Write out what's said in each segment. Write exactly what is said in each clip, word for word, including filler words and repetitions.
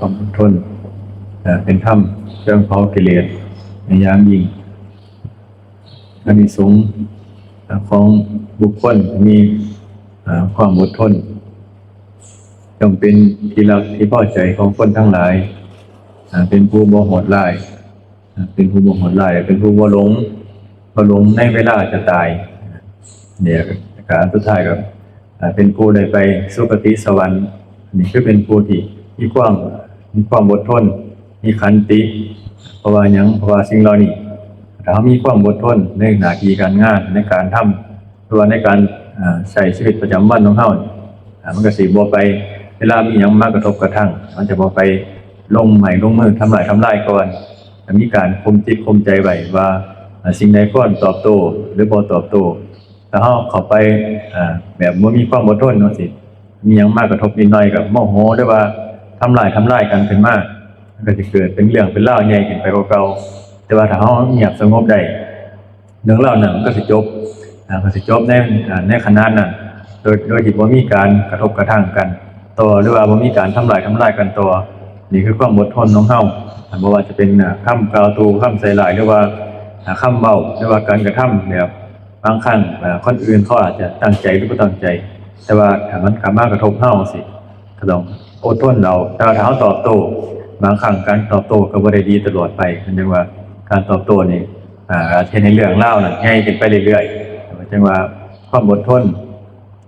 ความอดทน เอ่อเป็นธรรมเครื่องเผากิเลสอย่างยิ่ง อานิสงส์ของบุคคลมีเอ่อความอดทน ย่อมเป็นที่รักที่พอใจของคนทั้งหลาย อ่าเป็นผู้บ่โหดร้าย อ่าเป็นผู้บ่โหดร้าย เป็นผู้บ่หลง บ่หลงในเวลาจะตาย เนี่ย การสุดท้ายก็ อ่าเป็นผู้ได้ไปสุคติสวรรค์ นี่คือเป็นผู้ที่มีความ มีความอดทน มีขันติ เพราะว่าหยัง เพราะว่าสิ่งเหล่านี้ ถ้าเรามีความอดทนในหน้าที่การงาน ในการทำ หรือว่าในการ อ่าใช้ชีวิตประจำวันของเราเนี่ย อ่ามันก็สิบ่ไป เวลามีหยังมากระทบกระทั่ง มันจะบ่ไปลงไม้ลงมือทำลายทำลายก่อน แต่มีการข่มจิตข่มใจไว้ว่า อ่าสิ่งใดควรตอบโต้หรือบ่ตอบโต้ ถ้าเราเข้าไป อ่าแบบบ่มีความอดทนจั่งซี้ มีหยังมากระทบนิดหน่อยก็โมโห หรือว่าทำลายทำลายกันขึ้นมา มันก็สิเกิดเป็นเรื่องเป็นราวใหญ่ขึ้นไปกว่าเก่า แต่ว่าถ้าเราเงียบสงบได้ เรื่องราวนั้นมันก็สิจบ อ่าก็สิจบใน อ่าในขณะนั้น โดย โดยที่บ่มีการกระทบกระทั่งกันต่อ หรือว่าบ่มีการทำลายทำลายกันต่อ นี่คือความอดทนของเรา อ่าบ่ว่าจะเป็น อ่าคำกล่าวตู่ คำใส่ร้าย หรือว่า อ่าคำเว้า หรือว่าการกระทำแบบ บางครั้ง อ่าคนอื่นเขาอาจจะตั้งใจหรือบ่ตั้งใจ แต่ว่าถ้ามันเข้ามากระทบเราจั่งซี้ ก็ต้องอดทนเอา แต่ว่าถ้าเราตอบโต้ บางครั้งการตอบโต้ก็บ่ได้ดีตลอดไป เรียกว่าการตอบโต้นี่ อ่าอาจจะเฮ็ดให้เรื่องราวนั้นใหญ่ขึ้นไปเรื่อยๆ จั่งว่าความอดทน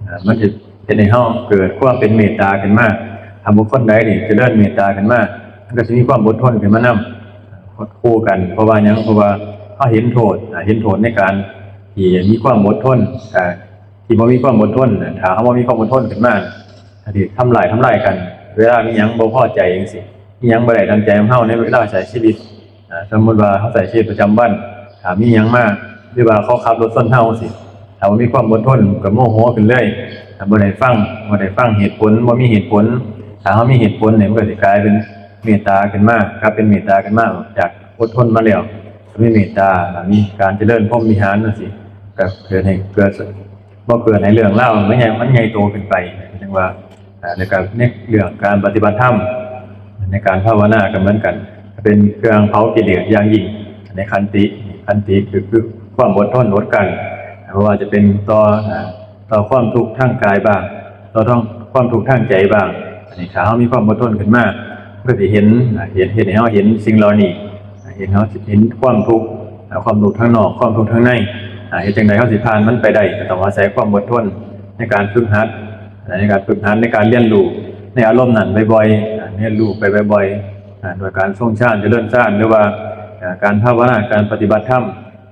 อ่ามันจะเฮ็ดให้เราเกิดความเป็นเมตตาขึ้นมา ถ้าบุคคลใดนี่เจริญเมตตาขึ้นมา มันก็สิมีความอดทนขึ้นมานำ คู่กัน เพราะว่าหยัง เพราะว่าเราเห็นโทษ อ่าเห็นโทษในการที่มีความอดทน อ่าที่บ่มีความอดทน ถ้าเราบ่มีความอดทนขึ้นมา อันนี้ทำลายทำลายกัน เวลามีหยังบ่พอใจจั่งซี้ มีหยังบ่ได้ดังใจของเราในเวลาใช้ชีวิต อ่าสมมุติว่าเราใช้ชีวิตประจำวัน ถ้ามีหยังมา หรือว่าเขาขับรถชนเราจั่งซี้ ถ้าบ่มีความอดทนก็โมโหขึ้นเลย ถ้าบ่ได้ฟัง บ่ได้ฟังเหตุผล บ่มีเหตุผล ถ้าเรามีเหตุผลเนี่ยมันก็สิกลายเป็นเมตตาขึ้นมา กลับเป็นเมตตาขึ้นมา จากอดทนมาแล้ว ก็มีเมตตา มีการเจริญพรหมวิหารจั่งซี้ ก็เกิดให้เกิด บ่เกิดให้เรื่องราวมันใหญ่ มันใหญ่โตขึ้นไป จั่งว่า อ่าแล้วก็ในเรื่องการปฏิบัติธรรม ในการภาวนาก็เหมือนกัน เป็นเครื่องเผากิเลสอย่างยิ่ง ในขันติ ขันติคือ คือความอดทนอดกลั้น บ่ว่าจะเป็นต่อ อ่าต่อความทุกข์ทางกายบ้าง ต่อทั้งความทุกข์ทางใจบ้าง อันนี้ถ้าเรามีความอดทนขึ้นมา ก็สิเห็น อ่าเห็น เห็นให้เราเห็นสิ่งเหล่านี้ เห็นเราเห็นความทุกข์ อ่าความทุกข์ทางนอก ความทุกข์ทางใน อ่าเฮ็ดจั่งใดเราสิผ่านมันไปได้ ก็ต้องอาศัยความอดทน ในการฝึกหัด ในการฝึกหัด ในการเรียนรู้ ในอารมณ์นั้นบ่อยๆ อ่าเรียนรู้ไปบ่อยๆ อ่าโดยการทรงฌาน เจริญฌาน หรือว่า อ่าการภาวนา การปฏิบัติธรรม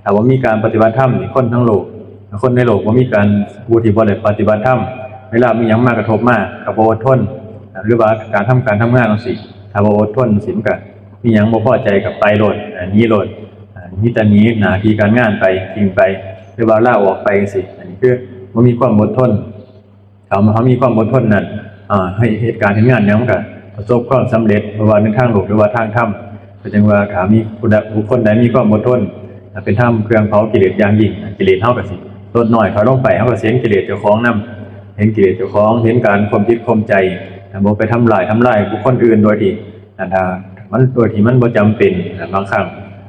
ถ้าบ่มีการปฏิบัติธรรมนี่ คนทั้งโลก คนในโลกบ่มีการ ผู้ที่บ่ได้ปฏิบัติธรรม เวลามีหยังมากระทบมา ก็บ่อดทน อ่าหรือว่าการทำการทำงานจั่งซี้ ถ้าบ่อดทนจั่งซี้ มันก็มีหยังบ่พอใจก็ไปโลด อ่าหนีโลด อ่ามีแต่หนีหน้าที่การงานไป ทิ้งไป หรือว่าลาออกไปจั่งซี้ อันนี้คือบ่มีความอดทน ถ้าเรามีความอดทนนั้น อ่า ให้เหตุการณ์เฮ็ดงานหยังมันก็ประสบความสำเร็จ บ่ว่าในทางโลกหรือว่าทางธรรม ก็จั่งว่าถ้ามีผู้ใด บุคคลใดมีความอดทน เป็นธรรมเครื่องเผากิเลสอย่างยิ่ง กิเลสเราก็สิลดน้อยถอยลงไป เราก็สิเห็นกิเลสเจ้าของนำ เห็นกิเลสเจ้าของ เห็นการข่มจิตข่มใจ บ่ไปทำลาย ทำลายบุคคลอื่นโดยที่ อันถ้ามันโดยที่มันบ่จำเป็น บางครั้ง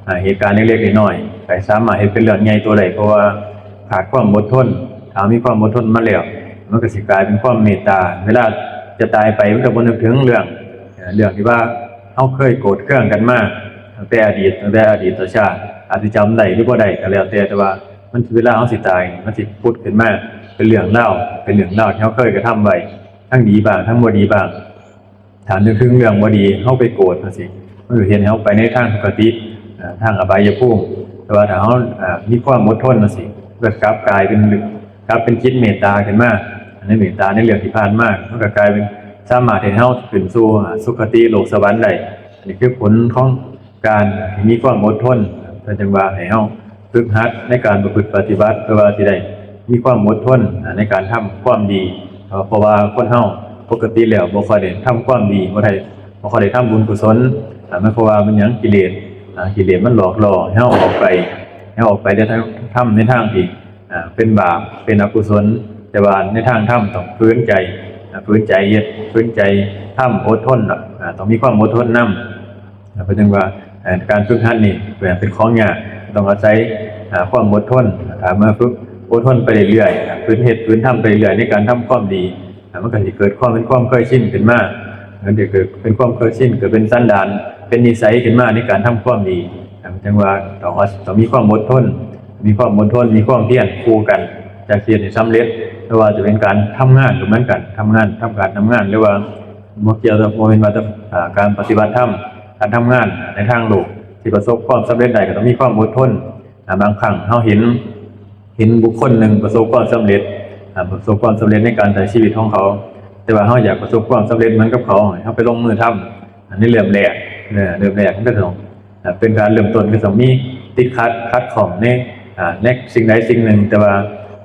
อ่า เหตุการณ์เล็กๆน้อยๆ ก็สามารถเฮ็ดเป็นเรื่องใหญ่โตได้ เพราะว่าขาดความอดทน ถ้ามีความอดทนมาแล้ว มันก็สิกลายเป็นความเมตตา เวลาจะตายไปมันก็บ่นึกถึงเรื่อง เอ่อ เรื่องที่ว่าเราเคยโกรธเคืองกันมาตั้งแต่อดีต ตั้งแต่อดีตชาติ อาจสิจำได้หรือบ่ได้ก็แล้วแต่ แต่ว่ามัน เวลาเราสิตาย มันสิผุดขึ้นมาเป็นเรื่องราว เป็นเรื่องราวที่เราเคยกระทำไว้ ทั้งดีบ้าง ทั้งบ่ดีบ้าง ถ้านึกถึงเรื่องบ่ดี เราไปโกรธจั่งซี้ มันก็เฮ็ดให้เราไปในทางทุกขติ อ่า ทางอบายภูมิ แต่ว่าถ้าเรา อ่า มีความอดทนจั่งซี้ ก็กลับกลายเป็น กลับเป็นจิตเมตตาขึ้นมา ในเมตตาในเรื่องที่ผ่านมา มันก็กลายเป็นสามารถเฮ็ดให้เราขึ้นสู่ อ่า สุคติโลกสวรรค์ได้ อันนี้คือผลของการที่มีความอดทน เพิ่นจั่งว่าให้เราฝึกหัดในการประพฤติปฏิบัติ เพื่อว่าสิได้มีความอดทน อ่า ในการทำความดี เพราะว่าคนเราปกติแล้วบ่ค่อยได้ทำความดี บ่ได้ บ่ค่อยได้ทำบุญกุศล อ่า มันเพราะว่ามันหยัง กิเลส อ่า กิเลสมันหลอกล่อให้เราออกไป ให้เราออกไปในทาง ทำในทางที่ อ่า เป็นบาป เป็นอกุศล แต่ว่าในทางธรรมต้องฝืนใจ อ่า ฝืนใจเฮ็ด ฝืนใจทำ อดทนน่ะ อ่า ต้องมีความอดทนนำ เพราะฉะนั้นว่าเอ่อการฝึกหัดนี่เป็นของยาก ต้องอาศัยอ่าความอดทน ถ้ามาฝึกอดทนไปเรื่อยๆ ฝึกเฮ็ดฝึกทำไปเรื่อยในการทำความดี อ่ามันก็สิเกิดความเป็นความเคยชินขึ้นมา มันจะเกิดเป็นความเคยชิน เกิดเป็นสันดาน เป็นนิสัยขึ้นมาในการทำความดี อ่าจังว่าต้องว่าต้องมีความอดทน มีความอดทน มีความเพียรคู่กัน จากเฮ็ดให้สำเร็จ ไม่ว่าจะเป็นการทำงานก็เหมือนกัน ทำงาน ทำการทำงาน หรือว่าบ่เกี่ยวกับ บ่แม่นว่าแต่อ่าการปฏิบัติธรรม การทำงานในทางโลก ที่ประสบความสำเร็จได้ก็ต้องมีความอดทน อ่าบางครั้งเฮาเห็น เห็นบุคคลหนึ่งประสบความสำเร็จ อ่าประสบความสำเร็จในการใช้ชีวิตของเขา แต่ว่าเฮาอยากประสบความสำเร็จเหมือนกับเขา เฮาไปลงมือทำ อันนี้เริ่มแรก เนี่ย เริ่มแรกมันก็ต้อง อ่าเป็นการเริ่มต้น ก็ต้องมีติดขัด ขัดข้องใน อ่าในสิ่งใดสิ่งหนึ่ง แต่ว่า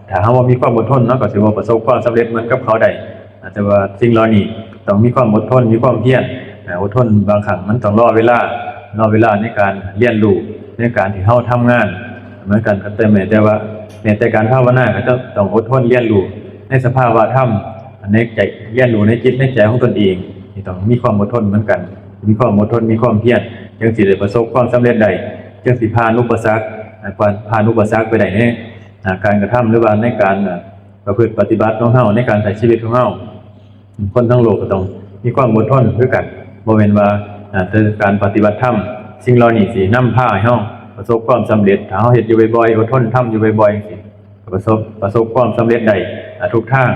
ถ้าเฮาบ่มีความอดทน เฮาก็สิบ่ประสบความสำเร็จเหมือนกับเขาได้ อ่าแต่ว่าสิ่งเหล่านี้ต้องมีความอดทน มีความเพียร อ่าอดทน บางครั้งมันต้องรอเวลา รอเวลาในการเรียนรู้ ในการที่เฮาทำงาน เหมือนกันกับแต่แม้แต่ว่า แม้แต่การภาวนาก็จะต้องอดทนเรียนรู้ในสภาวะธรรม ในใจ เรียนรู้ในจิตในใจของตนเอง นี่ต้องมีความอดทนเหมือนกัน มีความอดทน มีความเพียร จึงสิได้ประสบความสำเร็จได้ จึงสิผ่านอุปสรรค อ่าผ่าน ผ่านอุปสรรคไปได้ใน อ่าการกระทำ หรือว่าในการ อ่าประพฤติปฏิบัติของเฮา ในการใช้ชีวิตของเฮา คนทั้งโลกก็ต้องมีความอดทนคือกัน บ่แม่นว่า อ่าแต่การปฏิบัติธรรม สิ่งเหล่านี้สินำพาให้เฮาประสบความสำเร็จ ถ้าเฮาเฮ็ดอยู่บ่อยๆ อดทนทำอยู่บ่อยๆจังซี้ ประสบ ประสบความสำเร็จได้ อ่าทุกทาง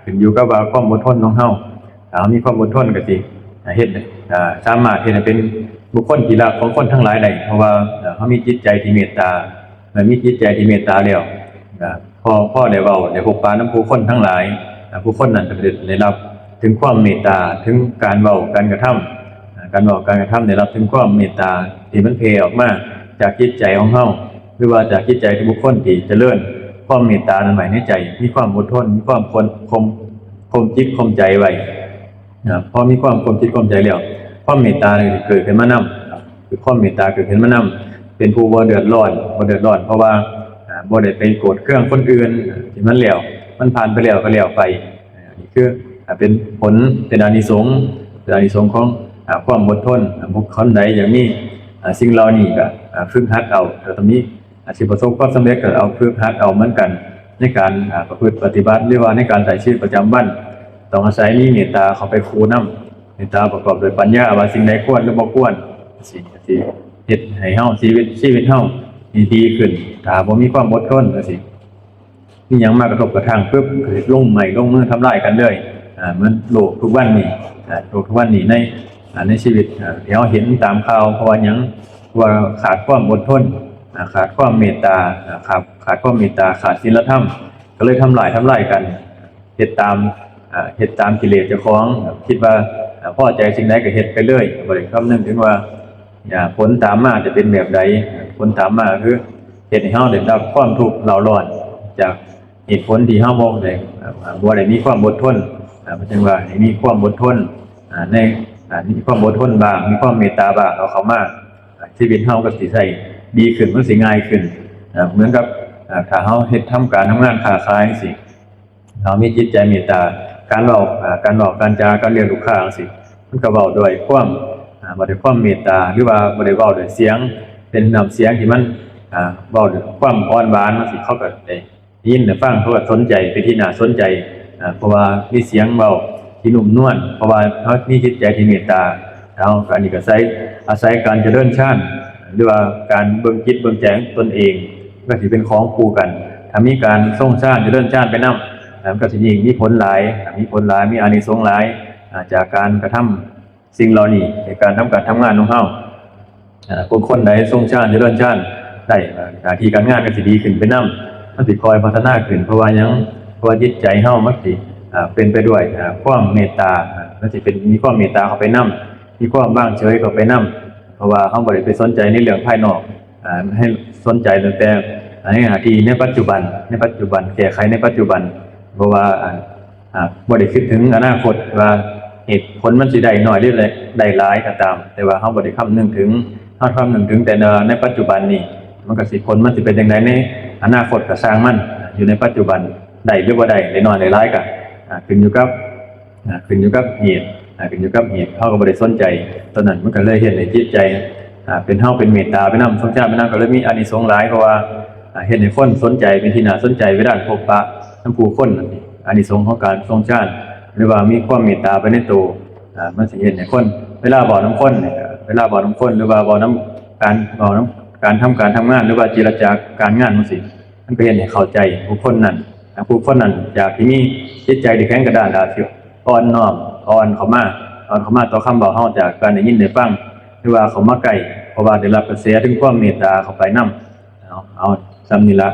ขึ้นอยู่กับว่าความอดทนของเฮา ถ้าเฮามีความอดทนก็สิ อ่าเฮ็ด อ่าสามารถเฮ็ดให้เป็นบุคคลที่รักของคนทั้งหลายได้ เพราะว่า อ่าเฮามีจิตใจที่เมตตา เมื่อมีจิตใจที่เมตตาแล้ว อ่าพอ พอได้เว้า ได้พบปะนำผู้คนทั้งหลาย อ่าผู้คนนั้นก็ได้ ได้รับถึงความเมตตา ถึงการเว้า การกระทำ อ่าการเว้า การกระทำ ได้รับถึงความเมตตาที่มันแผ่ออกมาจากจิตใจของเฮา หรือว่าจากจิตใจที่บุคคลที่เจริญความเมตตานั้นไว้ในใจ มีความอดทน มีความคม คม คมจิตคมใจไว้ นะ พอมีความคมจิตคมใจแล้ว ความเมตตานี่เกิดขึ้นมานำ คือความเมตตาเกิดขึ้นมานำ เป็นผู้บ่เดือดร้อน บ่เดือดร้อน เพราะว่า อ่า บ่ได้ไปโกรธเคืองคนอื่น ที่มันแล้ว มันผ่านไปแล้วก็แล้วไป อ่า นี่คือ อ่า เป็นผล เป็นอานิสงส์ เป็นอานิสงส์ของ อ่า ความอดทน อ่า บุคคลใดอยากมี อ่า สิ่งเหล่านี้ก็ อ่า ฝึกหัดเอา ก็ต้องมี อาจสิประสบความสำเร็จก็เอาฝึกหัดเอาเหมือนกัน ในการ อ่า ประพฤติปฏิบัติ หรือว่าในการใช้ชีวิตประจำวัน ต้องอาศัยมีเมตตาเข้าไปคู่นำ เมตตาประกอบด้วยปัญญา ว่าสิ่งใดควรหรือบ่ควร สิ สิเฮ็ดให้เฮา ชีวิต ชีวิตเฮานี่ดีขึ้น ถ้าบ่มีความอดทนจังซี้ มีหยังมากระทบกระทั่งปุ๊บ ลงไม้ลงมือทำลายกันเลย อ่า เหมือนโลกทุกวันนี้ อ่า โลกทุกวันนี้ใน อ่า ในชีวิต อ่า ที่เฮาเห็นตามข่าว เพราะว่าหยัง เพราะว่าขาดความอดทน อ่า ขาดความเมตตา อ่า ขาด ขาดความเมตตา ขาดศีลธรรม ก็เลยทำลาย ทำลายกัน เฮ็ดตาม อ่า เฮ็ดตามกิเลสเจ้าของ คิดว่า อ่า พอใจสิ่งใดก็เฮ็ดไปเลย บ่ได้คำนึงถึงว่า อ่า ผลตามมาจะเป็นแบบใด ผลตามมาคือเฮ็ดให้เฮาได้รับความทุกข์เร่าร้อน จากเหตุผลที่เฮาบ่ได้ อ่า บ่ได้มีความอดทน อ่า เพราะฉะนั้นว่าให้มีความอดทน อ่า ใน อ่า มีความอดทนบ้าง มีความเมตตาบ้าง เอาเข้ามา อ่า ชีวิตเฮาก็สิใช้ดีขึ้น มันสิง่ายขึ้น อ่า เหมือนกับ อ่า ถ้าเฮาเฮ็ดทำการทำงานค้าขายจังซี้ เฮามีจิตใจเมตตา การเว้า อ่า การเว้า การจา การเรียกลูกค้าจังซี้ มันก็เว้าด้วยความ อ่า บ่ได้ความเมตตา หรือว่าบ่ได้เว้าด้วยเสียง เป็นน้ำเสียงที่มัน อ่า เว้าด้วยความอ่อนหวานจังซี้ เขาก็ได้ยินได้ฟัง เขาก็สนใจ เป็นที่น่าสนใจ อ่า เพราะว่ามีเสียงเว้าที่นุ่มนวล เพราะว่าเฮามีจิตใจที่เมตตา เฮาก็ อันนี้ก็อาศัย อาศัยการเจริญฌาน หรือว่าการเบิ่งจิตเบิ่งใจของตนเอง ก็สิเป็นของคู่กัน ถ้ามีการทรงฌาน เจริญฌานไปนำ มันก็สิยิ่งมีผลหลาย มีผลหลาย มีอานิสงส์หลาย อ่า จากการกระทำสิ่งเหล่านี้ ในการทำการทำงานของเฮา อ่า คน คนใดทรงฌาน เจริญฌานได้ อ่า หน้าที่การงานก็สิดีขึ้นไปนำ มันสิค่อยพัฒนาขึ้น เพราะว่าหยัง เพราะว่าจิตใจเฮามันสิ อ่า เป็นไปด้วย อ่า ความเมตตา อ่า มันสิเป็น มีความเมตตาเข้าไปนำ มีความวางเฉยเข้าไปนำ เพราะว่าเฮาบ่ได้ไปสนใจในเรื่องภายนอก อ่า ให้สนใจตั้งแต่ในหน้าที่ในปัจจุบัน ในปัจจุบัน แก้ไขในปัจจุบัน เพราะว่า อ่า อ่า บ่ได้คิดถึงอนาคตว่าเหตุผลมันสิได้น้อยหรือได้หลายก็ตาม แต่ว่าเฮาบ่ได้คำนึงถึง เฮาคำนึงถึงแต่ในปัจจุบันนี่ มันก็สิ ผลมันสิเป็นจั่งใดในอนาคตก็ช่างมัน อยู่ในปัจจุบัน ได้หรือบ่ได้ ได้น้อยได้หลายก็ อ่า ขึ้นอยู่กับ อ่า ขึ้นอยู่กับเหตุ อ่าขึ้นอยู่กับเหตุ เฮาก็บ่ได้สนใจ ตอนนั้นมันก็เลยเฮ็ดให้จิตใจ อ่าเป็นเฮาเป็นเมตตาไปนำ สงสารไปนำ ก็เลยมีอานิสงส์หลาย เพราะว่า อ่าเฮ็ดให้คนสนใจ เป็นที่น่าสนใจ เวลาพบปะนำผู้คน อานิสงส์ของการสงสาร หรือว่ามีความเมตตาไปในตัว อ่ามันสิเฮ็ดให้คน เวลาเว้านำคนเนี่ย เวลาเว้านำคน หรือว่าเว้านำ การเว้านำ การทำการทำงาน หรือว่าเจรจาการงานจั่งซี้ มันก็เฮ็ดให้เข้าใจผู้คนนั้น อ่าผู้คนนั้นจากที่มีจิตใจที่แข็งกระด้าง ก็สิอ่อนน้อม อ่อนเข้ามา อ่อนเข้ามาต่อคำเว้าเฮา จากการได้ยินได้ฟัง หรือว่าเข้ามาใกล้ เพราะว่าได้รับกระแสถึงความเมตตาเข้าไปนำ เอา เอา ส่ำนี้ละ